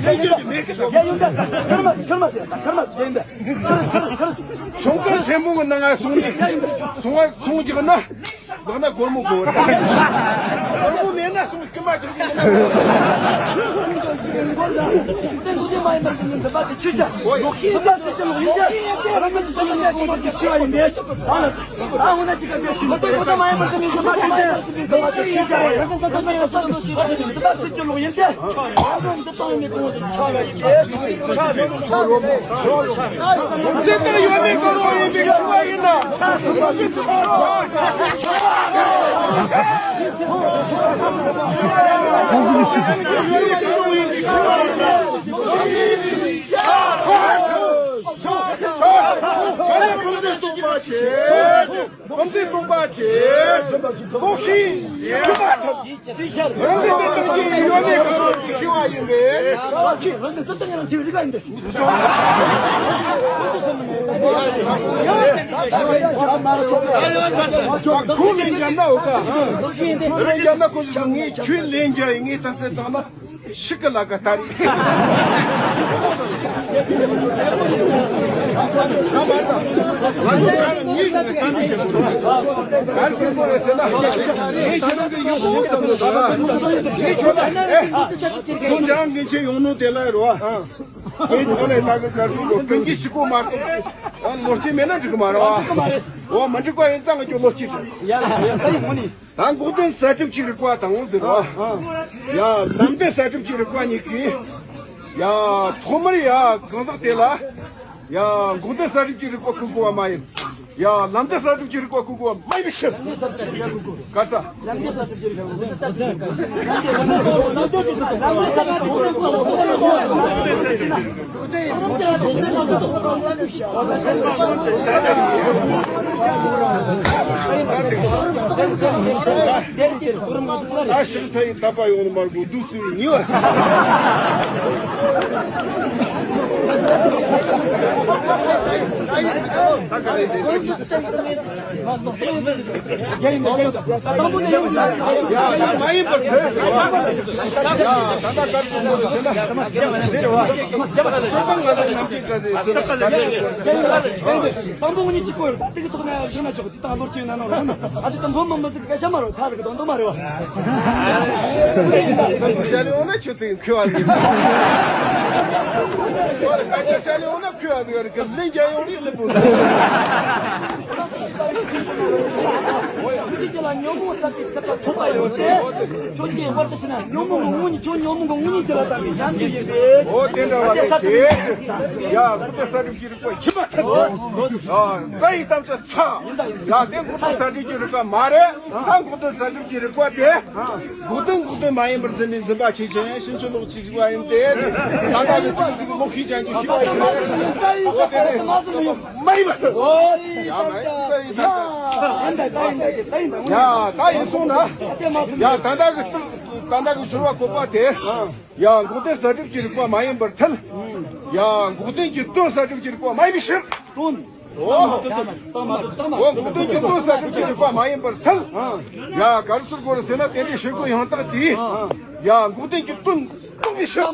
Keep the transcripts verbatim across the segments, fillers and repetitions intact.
ཡ་ཡིན་ད། ཁར་མ་ཁར་མ་ཟེར་ད། ཁར་མ་ཟེར་ཡིན་ད། ཁར་ཁར་ཁར། ཚོང་ཁང་ཆེན་མོ་གི་ནང་ང་སོང་ནས་སོང་བ་སོང་རྒྱུ་ན། ལག་ན་སྒོར་མོ་དགོས་རེད། སྒོར་མོ་མེད་ན་སོང་། ལམ་སེང་སྟོང་པ་ཆེ། ལོག་ཤིང་། རང་གི་དེ་དང་གི་ཡོད་ནས་གང་རུང་གི་ཤི་བ་ཡིན་པས། ཁུ་ལེན་རྒྱབ་ན་འོ་ཀ་ཁུ་ལེན་རྒྱབ་ན་ཁོ་ཞིག་ངས་ཁྱོད་ལེན་རྒྱ་ཡིན་ངས་ད་སེ་དང་ན། ཤི་ཀི་ལ་ཀ་ད་རི། ང་ཚོ་གང་ངས་ཀ་མི་ཤེས་པ། གར་སོང་པོ་རེད་ཟེར་ན། ངས་ཁྱེད་རང་གི་ཡོང་ཁོམ་བསམ་ནོ་ད། ངས་ཁྱོད་ལ་ཨེ། ཁོང་ཅང་ངས་ཁྱེད་ཡོང་ནོ་དེ་ལ་རོ། ངས་ཁྱོད་ལ་ད་གི་གར་སོང་པོ་ཀུན་གྱིས་ཤི་ཀོ་མ་གཏོགས། ལོ་སྐྱེས་མེད་ན་འགྲིག་གི་མ་རེད་བ། འོ་མ་འགྲིག་པ་ཡིན་ཙང་ང་ཁྱོད་ལོ་སྐྱེས་ཚར། ཡ་ཡ་ས་ཡིན་ངོ་ནི། ད་འགོག་བདེན་གསལ་སྒྲིབ་ཀྱི་རིག་པ་དང་ཟེར་བ། ཡ་ལམ་བདེན་གསལ་སྒྲིབ་ཀྱི་རིག་པ་གཉིས་ཀྱིས། ཡ་ཐོག་མར་ཡ་གང་ཟག་དེ་ལ། ཡ་འགོག་བདེན་གསལ་སྒྲིབ་ཀྱི་རིག་པ་བསྐུལ་དགོས་པ་མ་ཡིན། ཡ་ལམ་བདེན་གསལ་སྒྲིབ་ཀྱི་རིག་པ་བསྐུལ་དགོས་པ་མ་ཡིན་པའི་ཕྱིར། ག་ས། ད་ཤིང་ཚ་ཡི་ད་པ་ཡོང་ནི་མར་གོ་དུག་ཚུ་ཡི་ཉི་བ་ས། ཡ་ད་མ་ཡིན་པར་ཐོས་ཟེར་བ། ཡ་ད་ད་གར་དུ་མོ་རེ་ཟེར་ན། འདིར་བ། ཁྱོད་དང་ང་ལ་ནམ་གཅིག་ག་ཟེར་ཟེར་ན། དང་པོ་ངོ་ཉིད་གཅིག་པོ་ཡོད། ད་དེ་གི་ཐོག་ན་ཡང་ཤིང་ན་ཆོག་དེ་དང་ལོ་རྒྱུས་ན་ནོར་ཡོད་ན། ཨ་ཅེ་དང་མགོ་མ་མི་ཟིག་སྐད་ཆ་མ་རོ་ཚ་ཟིག་དང་དུ་མ་རེ་བ། ད་ཤ་ལེ་འོ་ན་ཁྱོད་ཚོས་མཁས་པ་ཟིག་ཁྱོད་ལ་སྐད་ཆ་ཤ་ལེ་འོ་ན་མཁས་པ་ཟིག་རེད་གི་ལན་རྒྱག་ཡོང་རིགས་ལེན་པོ་ཟིག་ཁྱོད་ཀྱི་ལ་ཉོན་མོངས་ཟད་པའི་ཟད་པ་ཐོབ་པ་ཡོད་དེ། ཁྱོད་ཀྱིས་དབར་དུ་ཕྱིན་ན་ཉོན་མོངས་ཀྱི་ངོ་ཉིད་ཁྱོད་ཉོན་མོངས་ཀྱི་ངོ་ཉིད་ཀྱི་ལ་དམ་པའི་ཉམས་ཀྱི་ཡིན་ཏེ། འོ་དེ་འདྲ་བ་དེ་བྱེད། ཡ་ཁུ་ཏེ་ས་རིམ་གྱི་རིག་པ་ཡིན་པ་ཚད། ཨ་ད་ཡི་དམ་ཆ་ཚ། ཡ་དེ་ཁུ་ཏེ་ས་རིམ་གྱི་རིག་པ་མ་རེད། ད་ཁུ་ཏེ་ས་རིམ་གྱི་རིག་པ་དེ། འགོག་བདེན་འགོག་བདེན་མ་ཡིན་པར་འཛིན་པའི་འཛིན་པ་ཆེ་ཆེན་ཕྱིན་ཅི་ལོག་ཅིག་པ་ཡིན་ཏེ། ད་ལྟ་གི་ཅིག་ཅིག་ལོག་ཤེས་ཅན་གྱི་ཤེས་པ་ཡིན་ཏེ། འོ་དེ་ནས་མ་ཡིན་པ་ཟེར། ཡ་མ་ཡིན་ས་ཡི་དམ་ཆ་ཚ། ཡ་ད་ཡིན་སོང་ན། ཡ་ད་ལྟ་གི་ད་ལྟ་གི་ཤོར་བ་བཀོད་པ་དེ། ཡ་འགོག་བདེན་གསལ་སྒྲིབ་ཀྱི་རིག་པ་མ་ཡིན་པར་ཐལ། ཡ་འགོག་བདེན་གྱི་དོན་གསལ་སྒྲིབ་ཀྱི་རིག་པ་མ་ཡིན་པའི་ཕྱིར། དོན། འོ། འོ་འགོག་བདེན་གྱི་དོན་གསལ་སྒྲིབ་ཀྱི་རིག་པ་མ་ཡིན་པར་ཐལ། ཡ་ག་རེ་ཟེར་དགོས་རེད་ཟེར་ན་དེ་འདྲའི་ཤེས་དགོས་ཡང་དག་དེ། ཡ་འགོག་བདེན་གྱི་དོན་རྟོགས་པའི་ཕྱིར།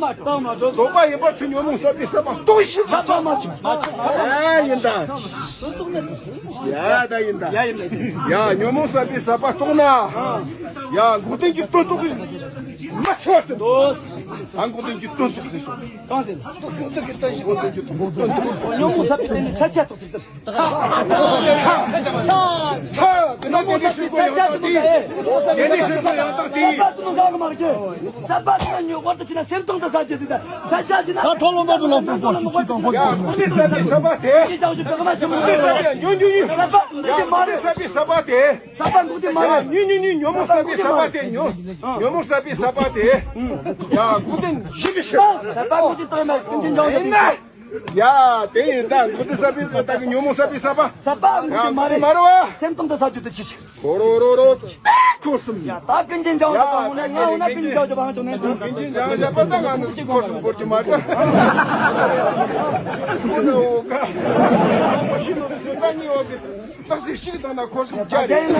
རྟོགས་པ་ཡིན་པར་ཐལ། ཉོན་མོངས་ཟད་པའི་ཟད་པ་རྟོགས་པའི་ཕྱིར། ཨ་ཡིན་ད། ཡ་ད་ཡིན་ད། ཡ་ཉོན་མོངས་ཟད་པའི་ཟད་པ་རྟོགས་ན། ཡ་འགོག་བདེན་གྱི་དོན་རྟོགས་པའི། མ་ཆགས་པར་ཟེར། ད་འགོག་བདེན་གྱི་དོན་རྟོགས་ཟེར་ཞོག་གང་ཟེར། འགོག་བདེན་གྱི་དོན་རྟོགས་ཟེར་ཞོག་ཉོན་མོངས་ཟད་པའི་དོན་ནི་ས་ཆ་རྟོགས་ཟེར་ཟེར། ས་ས་དེ་ནི་དེ་ནི་ཤེས་དགོས་ཡང་དག་དེ། དེ་ནི་ཤེས་དགོས་ཡང་དག་དེ། ས་པ་ཙམ་གང་གི་མ་རེད། ས་པ་ཙམ་ཉོན་བར་དུ་ཕྱིན་ན་སེམས་སྟོང་དུ་ཟ་རྒྱུ་ཟེར། ད་ས་ཆ་ཟེར་ན། ད་ཐོག་ལོ་འདོད་དུ་ལོག་པའི་བར་དུ་ཕྱིན་དང་བར་དུ་ཡ་ཁུ་ནི་ས་པའི་ས་པ་དེ། ཅི་ཅང་ཞུ་བེ་ག་མ་ཆེན་པོ་ཁུ་ནི་ས་པའི་ཉོན་ཉོན་ཉོན། ས་པ་ཡ་ཁུ་ནི་ས་པའི་ས་པ་དེ། ས་པ་འགོག་བདེན་མ་རེད། ཉོན་ཉོན་ཉོན། ཉོན་མོངས་ཟད་པའི་ས་པ་དེ་ཉོན། ཉོན་མོངས་ཟད་པའི་ས་པ་དེ། ཡ་འགོག་བདེན་ཡིན་པའི་ཕྱིར། ས་པ་འགོག་བདེན་དག་ཡིན་ན་ཀུན་མཁྱེན་འཇམ་དབྱངས་ཡིན་ན། ཡ་དེ་ཡིན་ད་འགོག་བདེན་ཟད་པའི་ད་གི་ཉོན་མོངས་ཟད་པའི་ས་པ། ས་པ་འགོག་ཡ་བདེན་མ་འགོག་བདེན་རེད། མ་རེད་བ། སེམས་སྟོང་དུ་ཟ་རྒྱུ་དེ་ཅི་ཆེ། གོ་རོ་རོ་རོ། ཁོ་གསུམ། ཡ་ད་ཀུན་མཁྱེན་འཇམ་དབྱངས་དང་ངོ་ན་ང་འོ་ན་ཀུན་མཁྱེན་འཇམ་དབྱངས་ཅོ་ནན་ཀུན་མཁྱེན་འཇམ་དབྱངས་བཞག་པ་ད་ང་ནི་ཁོ་གསུམ་སྐོར་གྱི་མ་འདྲ། ཁོ་ན་འོ་ཀ་ཁོ་ཤི་ནོ་དེ་ད་ནི་འོ་གི། རྟགས་གཅིག་ཞིག་བཏང་ན་ཁོ་སུམ་བརྒྱ་རེད།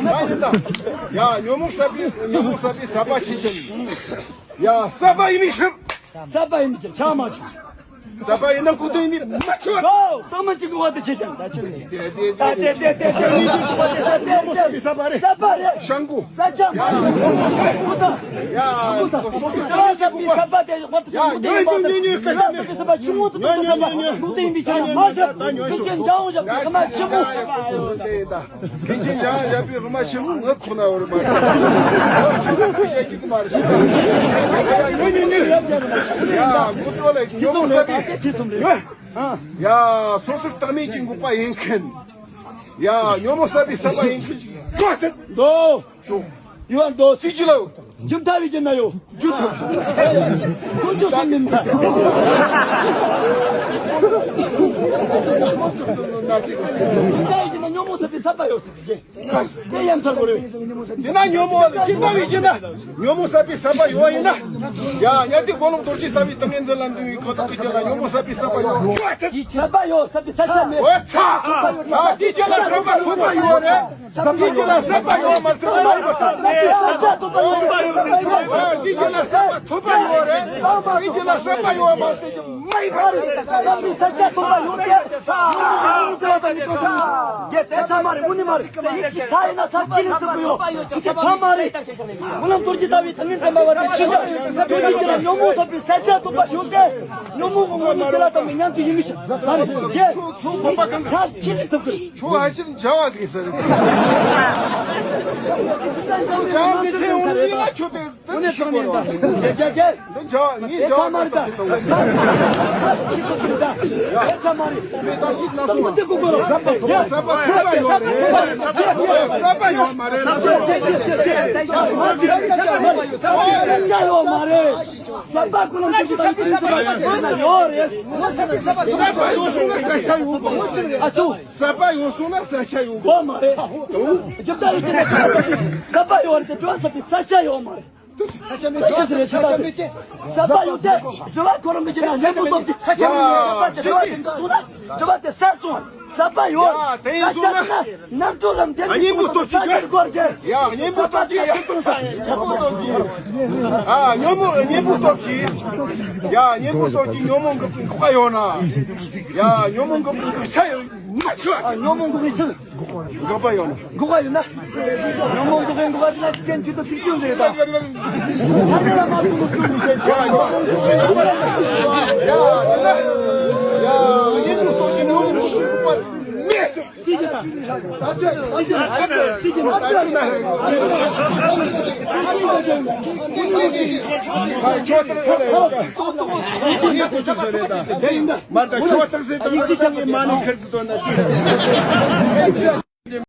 མ་ཡིན་ད། ཡ་ཉོན་མོངས་ཟད་པའི་ཉོན་མོངས་ཟད་པའི་ཟད་པ་ཆེ་ཆེ་ཡིན། ཡ་ཟད་པ་ཡིན་མི་ཤེས། ཟད་པ་ཡིན་མི་ཤེས་ཆགས་མ་ཆགས། ཟད་པ་ཡིན་ན་འགོག་བདེན་ཡིན་མ་ཆགས། ཨོ་རྟགས་མ་གཅིག་གི་བར་དུ་ཆེ་ཆེ་ད་ཆེ་ནས། དེ་དེ་དེ་དེ་དེ་དེ་ཉོན་མོངས་ཟད་པའི་ཟད་པ་རེད། ཟད་པ་རེད། ཤང་ཀུ། ས་ཆ་མ་རེད། ཁོ་ཐག་ཡ་ཁོ་ཐག་ཁོ་ཐག་ཟད་པའི་ཟད་པ་དེ་བར་དུ་ཡ་ཉོན་ཉོན་ཉོན་ཉོན་སྐད་ཆ་མེད། ཆུང་ངུ་དུ་དུ་ཟད་པ་འགོག་བདེན་ཡིན་པའི་ཆ་ནས་མ་ཟད། ཀུན་མཁྱེན་འཇམ་དབྱངས་ཞབས་ཀྱི་ཁ་མ་ཆེན་པོ། ཀུན་མཁྱེན་འཇམ་དབྱངས་ཞབས་ཀྱི་ཁ་མ་ཆེན་པོ་ངག་ཁོ་ན་བར་མ་ཆུང་ངུ་དུ་བཤད་ཀྱི་མ་རེད། ཡ་ཉོན་ཉོན་ཉོན། ཡ་མགོ་ཏོ་ལ་ཉོན་མོངས་ཟད་པའི་ཉོན། ཡ་སོ་སོར་བརྟགས་མིན་གྱི་འགོག་པ་ཡིན་མཁན། ཡ་ཉོན་མོངས་ཟད་པའི་ཟད་པ་ཡིན་མཁན་ཞིག་ཡོད་ཚད། འདུག་ཡོད་འདུག་སྲིད་ཇི་ལ་ཡོད། འཇུ་མཐའ་བའི་རྒྱུད་ན་ཡོད། འཇུ་མཐའ། ཀུན་སྤྱོད་སུ་མིན་པ། ཉོན་མོངས་ཟད་པའི་ཟད་པ་ཡོད་ཟེར་གྱི། དེ་ཡང་ཚར་དགོས་རེད། དེ་ན་ཉོན་མོངས་ལ་ཅི་ལྟ་བུའི་ཅི་ན་ཉོན་མོངས་ཟད་པའི་ཟད་པ་ཡོད་ཡིན་ན། ཡ་ཡ་དེ་གོ་ལོང་རྡོ་རྗེ་ལྟ་བུའི་ཏིང་ངེ་འཛིན་ལ་འདུས་པའི་གང་ཟག་གི་རྒྱུད་ལ་ཉོན་མོངས་ཟད་པའི་ཟད་པ་ཡོད། ཅི་ཆད་པ་ཡོད་ཟད་པའི་ས་ཆ་མེད། འོ་ཚ། ཨ་དེ་རྒྱུད་ལ་ཟད་པ་ཐོབ་པ་ཡོད་རེད། དེ་རྒྱུད་ལ་ཟད་པ་ཡོད་མ་ཟད་པ་མ་ཡིན་པ་ཚ། ཨ་དེ་རྒྱུད་ལ་ཟད་པ་ཐོབ་པ་ཡོད་རེད། དེ་རྒྱུད་ལ་ཟད་པ་ཡོད་མ་ཟད་པ་མ་ཡིན་པ་ཚ། ས་ཆ་ཐོབ་པ་ཡོད་དེ། ས་ཆ་མ་རེད། དངོས་གནས་མ་རེད། ཡིད་ཀྱི་མཐའ་ཡིན་ན་ས་ཆ་ལས་ཐོབ་པ་ཡོད། ཡིད་ཀྱི་མཐའ་མ་རེད། སྨོན་ལམ་རྡོ་རྗེ་ལྟ་བུའི་ཏིང་ངེ་འཛིན་པ་བ་དེ་ཕྱིན་ཆད། དེ་ནི་དེ་ལ་ཉོན་མོངས་ཟད་པའི་ས་ཆ་ཐོབ་པ་ཡོད་དེ། ཉོན་མོངས་ཀྱི་ངོ་བོ་ཉིད་དེ་ལ་དམ་པའི་ཉམས་ཀྱི་ཡུལ་མི་ཤེས། མ་རེད། ཡེ། ས་ཆ་ཁྱེད་ཀྱིས་ཐོབ་གི། ཁྱོད་ཧ་ཅང་བྱ་བ་ཟིག་ཟེར། ཁྱོད་བྱ་བ་མི་ཤེས་འོང་ནི་ཡིན་ན་ཁྱོད་དེ་དེ་ནི་ཤེས་དགོས་རེད། རྒྱ་རྒྱ། འདི་བྱ་བ་ངས་བྱ་བ་ད་ཐོབ་ཐུབ་ཡོད། ཡ། མི་ད་ཤི་ན་སོང་། ཟད་པ་ཐོབ་པ་ཡོད་རེད། ཟད་པ་ཡོད་མ་རེད། ཟད་པ་ཡོད་མ་རེད། ཟད་པ་ཀུན་ལ་ཐུག་པའི་ས་ཆ་ཡོད་རེད། ཟད་པ་ཡོད་སོང་ན་ས་ཆ་ཡོད་དགོས། ཨ་ཅོ། ཟད་པ་ཡོད་སོང་ན་ས་ཆ་ཡོད་དགོས། ཨོ་མ་རེད། ཇི་ལྟར་ཡོད་དེ་ཟད་པ་ཡོད་རེད་དེ་འགྲོ་བ་ཟད་པའི་ས་ཆ་ཡོད་མ་རེད། ས་ཆ་མེད། ས་ཆ་ཟེར་རེད་ཟེར་ད་དེ། ཟད་པ་ཡོད་དེ་འགྲོ་བ་ཁོ་རང་གི་ཅི་ན་གཉེན་པོ་སྟོབས་ཀྱིས། ས་ཆ་མེད། ཟད་པ་དེ་འགྲོ་བ་དེ་འདུག་སོང་ན་འགྲོ་བ་དེ་ཟད་སོང་། ཟད་པ་ཡོད། ཡ་དེ་ཡིན་སོང་ན། ས་ཆ་ན་གནམ་གྲུ་ལམ་ལྡན་གྱི་གནས་པོ་སྟོབས་ཀྱིས་ས་ཆ་སྐོར་གྱི། ཡ་གནས་པོ་སྟོབས་ཀྱིས། ཡ་གནས་པོ་སྟོབས་ཀྱིས། ཨ་ཉོན་མོངས་གནས་པོ་སྟོབས་ཀྱིས། ཡ་གནས་པོ་སྟོབས་ཀྱིས་ཉོན་མོངས་འགོག་པའི་འགོག་པ་ཡོད་ན། ཡ་ཉོན་མོངས་འགོག་པའི་འགོག་ཆ་ཡོད་ན་ཆོག་ཨ་ཉོན་མོངས་འགོག་པའི་ཆ་འགོག་པ་ཡོད་ན། འགོག་པ་ཡོད་ན། ཉོན་མོངས་འགོག་པའི་འགོག་པ་དེ་ལ་ཅི་ཀན་ཅི་ཏོ་ཚིག་ཅུང་ཟེར་ད། ད་ནི་ལ་མ་ཐུག་ནོ་ཅུང་ཟེར། ཡ་ཉོན་མོངས་འགོག་པའི་འགོག་པ་ཡ་ཡ་ཉོན་མོངས་འགོག་པའི་འགོག་པ་མེད། མར་ད་ཆོས་ཐག་ཟེར་ད་མ་ནི་ཁིར་ཟེར་དོན་ན།